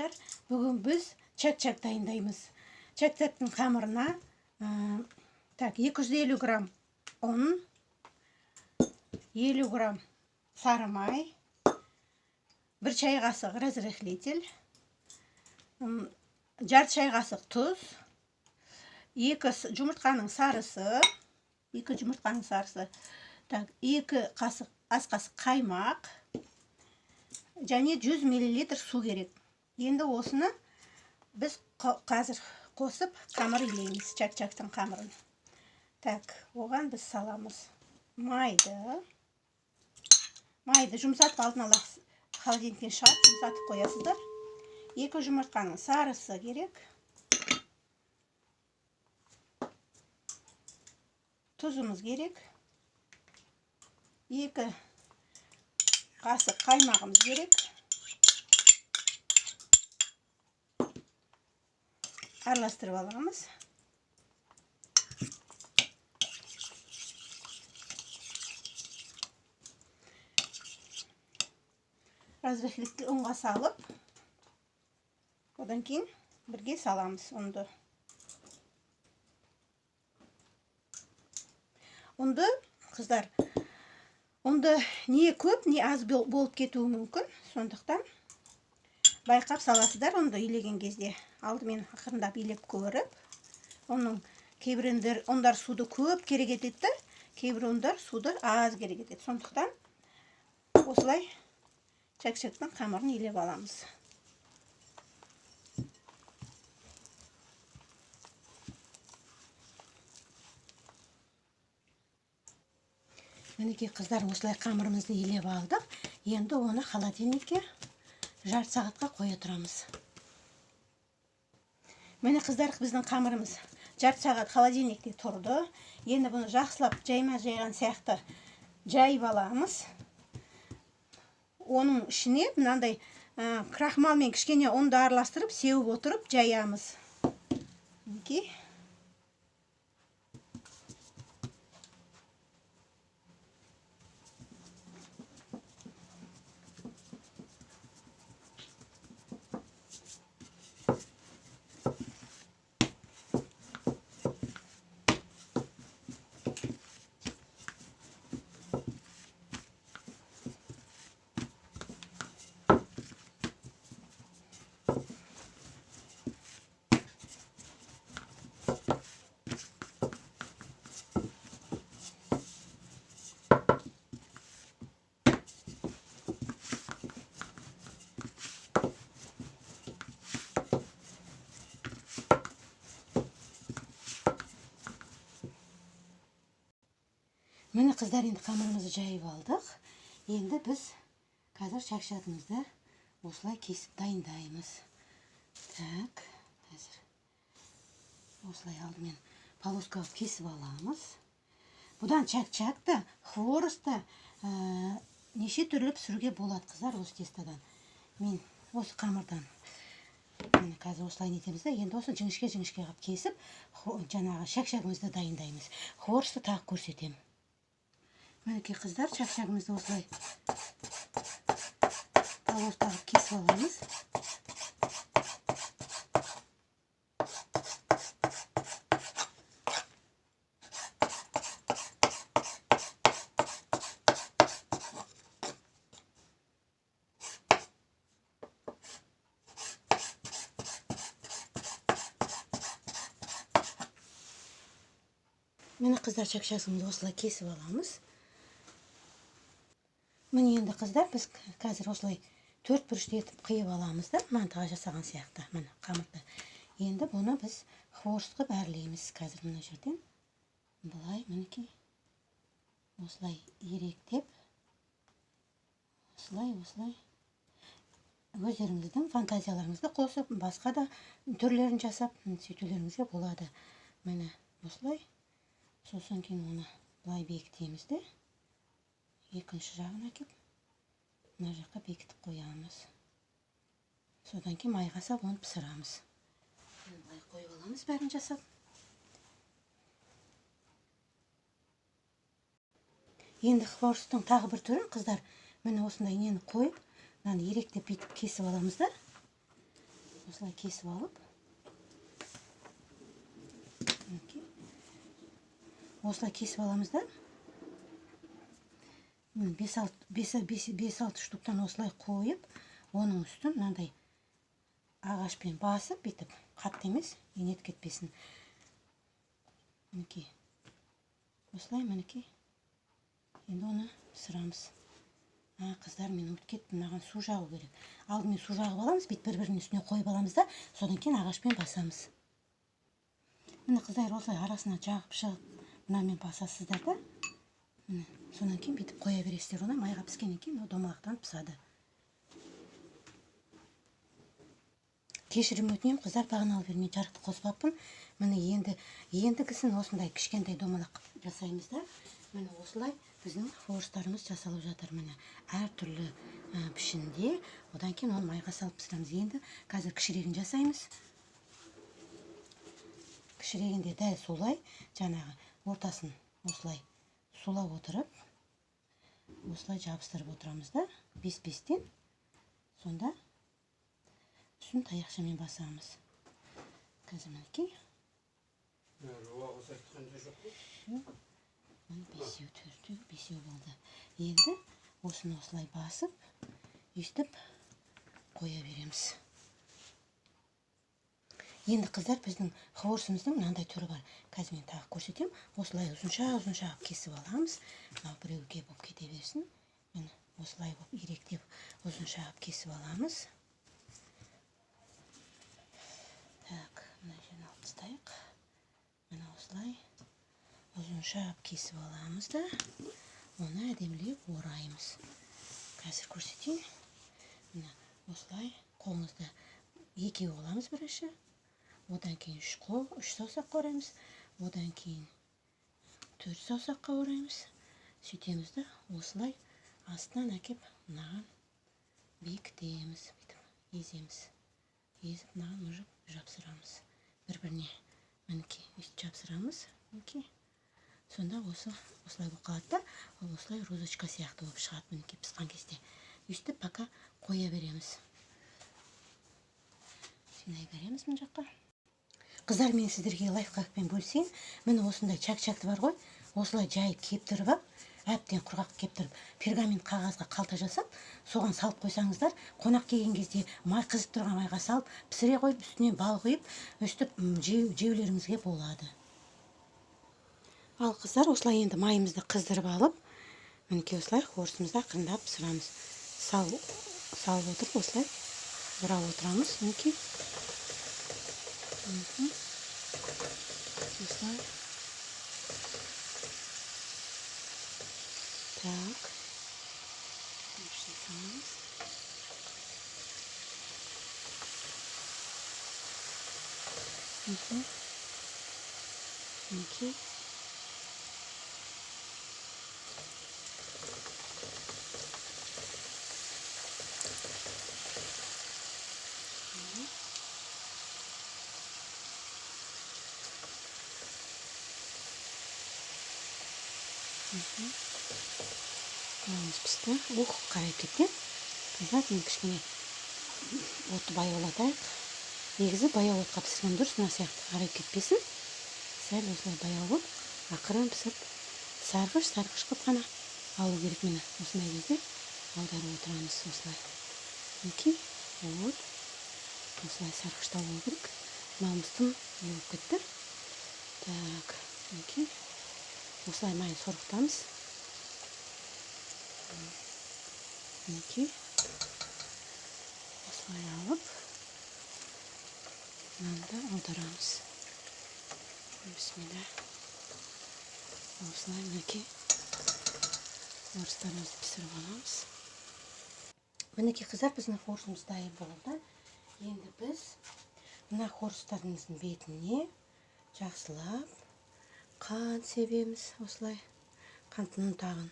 Қыздар, бүгін біз чак-чак дайындаймыз. Чак-чактың қамырына так 250 грамм ұн, 50 грамм сары май, 1 чай қасық разрыхлитель, жарты чай қасық тұз, 2 жұмыртқаның сарысы, 2 жұмыртқаның сарысы, так 2 қасық ас қасық қаймақ және 100 мл су керек. Енді осыны біз қазір қосып қамыр илейміз, чак-чактың қамырын. Так, оған біз саламыз майды. Майды жұмсатып алдын ала холодильниктен шығарып жұмсатып қоясыздар. 2 жұмыртқаның сарысы керек. Тұзымыз керек. 2 қасық қаймағымыз керек. Араластырып аламыз. Разрыхлитель ұнға салып, одан кейін бірге саламыз ұнды. Ұнды, қыздар, ұнды не көп, не аз болып кетуі мүмкін. Сондықтан байқап саласыздар ұнды илеген кезде. Алдымен ақырындап илеп көріп, оның кейбір ұндар суды көп керек етеді, кейбір ұндар суды аз керек етеді. Сондықтан осылай чак-чактың қамырын илеп аламыз. Мінекей қыздар, осылай қамырымызды илеп алдық. Енді оны холодильникке жарты сағатқа қоя тұрамыз. Міне қыздар, біздің қамырымыз жарты сағат холодильникте тұрды. Енді бұны жақсылап жайма жайған сияқты жайып аламыз. Оның ішіне мынандай крахмал мен кішкене ұнды араластырып, сеуіп отырып жаямыз. Мінекей. Міне қыздар, енді қамырымызды жайып алдық. Енді біз қазір чак-чагымызды осылай кесіп дайындаймыз. Так, қазір осылай алдымен полоска қылып кесіп аламыз. Бұдан чак-чак та, хворост та, неше түрлі пісіруге болады қыздар осы тестодан. Мен осы қамырдан міне қазір осылай нетеміз да, енді осы жіңішке-жіңішке қылып кесіп, жаңағы чак-чагымызды дайындаймыз. Хворостты тағы көрсетемін. Мінекей қыздар, чак-чагымызды осылай полоска қылып кесіп аламыз. Міне қыздар, чак-чагымызды осылай кесіп аламыз. Міне енді қыздар, біз қазір осылай төрт бұрышты етіп қиып аламыз да, мантыға жасаған сияқты, міне қамырды. Енді бұны біз хворост қылып әрлейміз. Қазір мына жерден былай мінекей осылай иректеп, осылай осылай өздеріңіздің фантазияларыңызды қосып, басқа да түрлерін жасап сөйтулеріңізге болады. Міне осылай. Сосын кейін оны былай бекітеміз де, екінші жағын әкеп мына жаққа бекітіп қоямыз. Содан кейін майға салып оны пісірамыз. Былай қойып аламыз бәрін жасап. Енді хворосттың тағы бір түрін қыздар, міне осындай нені қойып, мынаны иректеп бүйтіп кесіп аламыз да, Осылай кесіп алып, мінекей. Осылай кесіп аламыз да. Міне, бес-алты штуктан осылай қойып, оның үстін мынандай ағашпен басып, бүйтіп қатты емес, инет кетпесін. Мінекей. Осылай, мінекей. Енді оны пісіреміз. Қыздар, мен ұмытып кеттім, мынаған су жағу керек. Алдымен су жағып аламыз, бүйтіп бір-бірінің үстіне қойып аламыз да, содан кейін ағашпен басамыз. Міне, қыздар, осылай арасына жағып шығып, мынамен басасыздар да. Міне, содан кейін бүйтіп қоя бересіздер оны, майға піскеннен кейін ол домалақтанып пысады. Кешірім өтінемін, қыздар, бағаналы бері мен жарықты қоспаппын. Міне, ендігісін осындай кішкентай домалақ қылып жасаймыз да. Міне, осылай біздің хворостарымыз жасалып жатыр. Міне, әртүрлі пішінде. Одан кейін оны майға салып пісіреміз. Енді қазір кішірегін жасаймыз. Кішірегінде дәл солай, жаңағы ортасын осылай сулап отырып, осылай жабыстырып отырамыз да, бес-бестен. Сонда үстін таяқшамен басамыз. Қазір мінекей. Міне, бесеу, төртеу, бесеу болды. Енді осыны осылай басып, өйстіп қоя береміз. Енді, қыздар, біздің хворостымыздың мынандай түрі бар. Қазір мен тағы көрсетемін. Осылай ұзынша ұзынша қылып кесіп аламыз. Мынау біреуге болып кете берсін. Міне, осылай болып иректеп ұзынша қылып кесіп аламыз. Так, мына жерін алып тастайық. Міне, осылай ұзынша қылып кесіп аламыз да, оны әдемілеп ораймыз. Қазір көрсетейін. Міне, осылай қолыңызды екеу аламыз бірінші. Одан кейін үш қол, үш саусаққа ораймыз. Одан кейін төрт саусаққа ораймыз. Сөйтеміз де, осылай астынан әкеп мынаған бекітеміз. Бүйтіп еземіз. Езіп мынаған уже жапсырамыз. Бір-біріне мінекей өйтіп жапсырамыз. Мінекей. Сонда осылай болып қалады да, ол осылай розочка сияқты болып шығады мінекей пысқан кезде. Өйтіп пока қоя береміз. Жинай береміз мына жаққа. Қыздар, мен сіздерге лайфхакпен бөлісейін. Міне, осындай чак-чакты бар ғой, осылай жайып кептіріп алып, әбден құрғақ кептіріп, пергамент қағазға қалта жасап, соған салып қойсаңыздар, қонақ келген кезде май қызып тұрған майға салып, пісіре қойып, үстіне бал құйып, өстіп, жеулеріңізге болады. Ал, қыздар, осылай енді майымызды қыздырып алып, мінекей осылай хворостымызды ақырындап пісіреміз. Салып отырып, осылай бұрап отырамыз, мінекей. Осылай. Так. Саламыз. Мінекей. Майымыз пісті. Ух, қарай кеткен. Қыздар, мен кішкене отты баяулатайық. Негізі баяу отқа пісірген дұрыс, мына сияқты қарай кетпесін. Сәл осылай баяу болып, ақырын пісіріп, сарғыш, сарғыш қылып қана алу керек. Міне, осындай кезде аударып отырамыз осылай. Мінекей, вот. Осылай сарғыштау болу керек. Мынауымыз тым не болып кетті. Так, мінекей. Осылай майын сорғытамыз. Мінекей. Осылай алып, мынаны да аударамыз. Бисмилля. Осылай мінекей хворостарымызды пісіріп аламыз. Мінекей, қыздар, біздің хворостымыз дайын болды. Енді біз мына хворостарымыздың бетіне жақсылап қант себеміз. Осылай қанттың ұнтағын,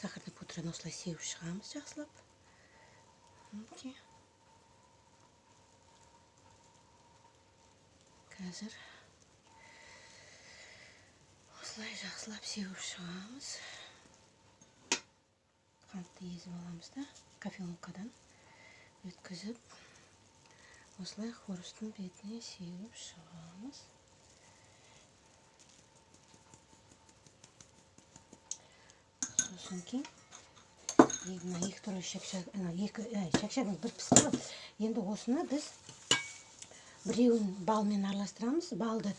сахарный пудраны осылай сеуіп шығамыз жақсылап. Мінекей. Қазір осылай жақсылап сеуіп шығамыз. Қантты езіп аламыз да, кофемолкадан өткізіп, Осылай хворосттың бетіне сеуіп шығамыз. Сосын кейін мына екі түрлі шәкшәк, ана екі, шәкшәгіміз бір пісті ғой. Енді осыны біз біреуін балмен араластырамыз. Балды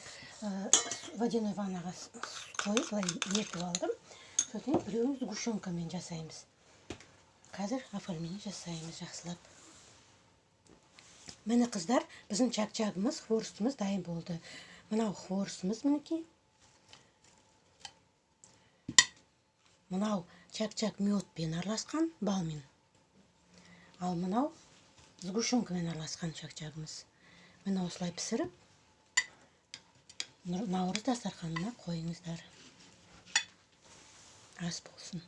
водяной ваннаға қойып, былай ертіп алдым. Сосын біреуін сгущенкамен жасаймыз. Қазір оформление жасаймыз жақсылап. Міне, қыздар, біздің чак-чагымыз, хворостымыз дайын болды. Мынау хворостымыз, мінекей. Мынау чак-чак медпен араласқан, балмен. Ал мынау сгущенкамен араласқан чак-чагымыз. Міне, осылай пісіріп, наурыз дастарханына қойыңыздар. Ас болсын.